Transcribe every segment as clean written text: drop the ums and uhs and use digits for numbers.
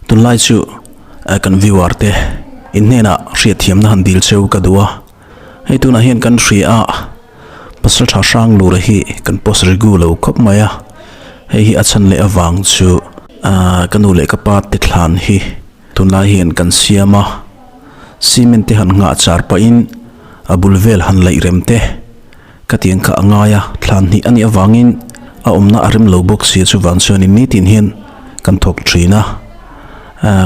Tunlai chu kan viewer te in hnenah hriatthiamna han dil cheu ka duh a, hei tunah hian kan hria a, pasal tha hrang lura hi kan post regu lo khawp mai a, hei hi a chhan leh avang chu ka nu leh ka pa te thlan hi tunlai hian kan siam a, cement te han nghah char pahin a bul vel han laih rem te. Ka tiang kha a ngai a, thlan hnih a nih avangin a awmna a rem lo bawk sia chuvang chuanin nitin hian kan thawk thin a,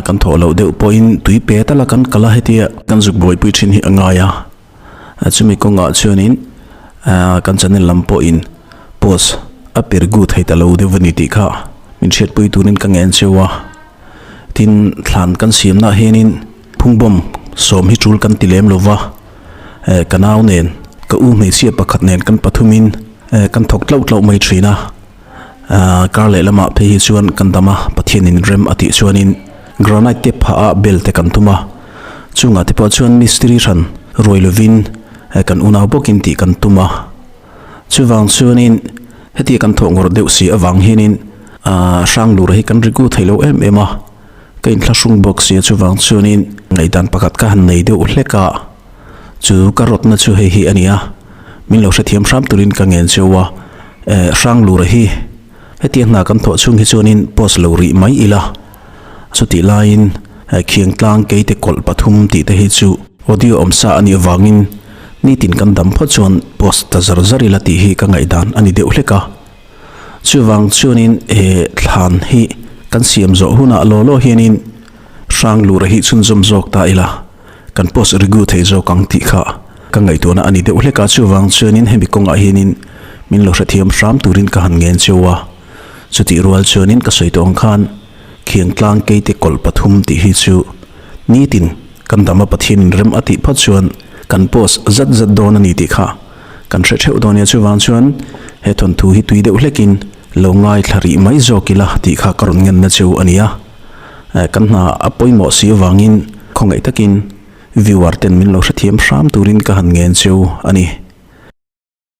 kan thawh loh deuh pawhin tui pe tal a kan kal a hetia kan zuk buaipui thin hi a ngai a, chumi kawngah chuanin kan channel lam pawhin post a per gu thei ta lo deuh a ni tih kha min hriatpui turin ka ngen cheu a, tin thlan kan siamnaah hianin phungbawm sawm hi tul kan ti lem lo va. Ka nau nen, ka u hmeichhia pakhat nen kan pathumin kan thawk tlauh tlauh mai thin a. Kar leh lamah phei hi chuan kan dam a, Pathianin rem a tih chuanin granite te phah a bel te kan tum a. Chungah te pawh chuan mistiri hran ruai lovin kan unau bawkin tih kan tum a. Chuvang chuanin hetia kan thawh ngawrh deuh si avang hianin Hranglura hi kan riku thei lo em em a. Ka inthlahrung bawk sia chuvang chuanin ngaihdan pakhat ka han nei deuh hlek a, chu ka rawtna chu hei hi a ni a, min lo hrethiam hram turin ka ngen cheu a, eh Hranglura hi hetiang hna kan thawh chhung hi chuanin post lo rih mai ila, chutih laiin Khiangtlang keite kawlh pathum tih te hi chu audio awmsa a nih avangin nitin kan dam phawt chuan post ta zar zar ila tih hi ka ngaihdan a ni deuh hlek a. Chuvang chuanin he thlan hi kan siam zawh hunah law law hianin Hranglura hi chhunzawm zawk ta ila, kan post regu thei zawk ang tih kha ka ngaihtuahna a ni deuh hlek a, chuvang chuanin hemi kawngah hianin min lo hrethiam hram turin ka han ngen cheu a. Chutih rual chuanin ka sawi tawh ang khan Khiangtlang keite kawlh pathum tih hi chu nitin kan dama Pathianin rem a tih phawt chuan kan post zat zat dawn a ni tih kha Kan hre theuh dawn nia chuvang chuan he thawnthu hi tui deuh hlekin lo ngaithla rih mai zawk ila tih kha ka rawn ngenna cheu a nia. Kan hna a pawimawh si avangin khawngaih takin viewer ten min lo hrethiam hram turin ka han ngen cheu a ni.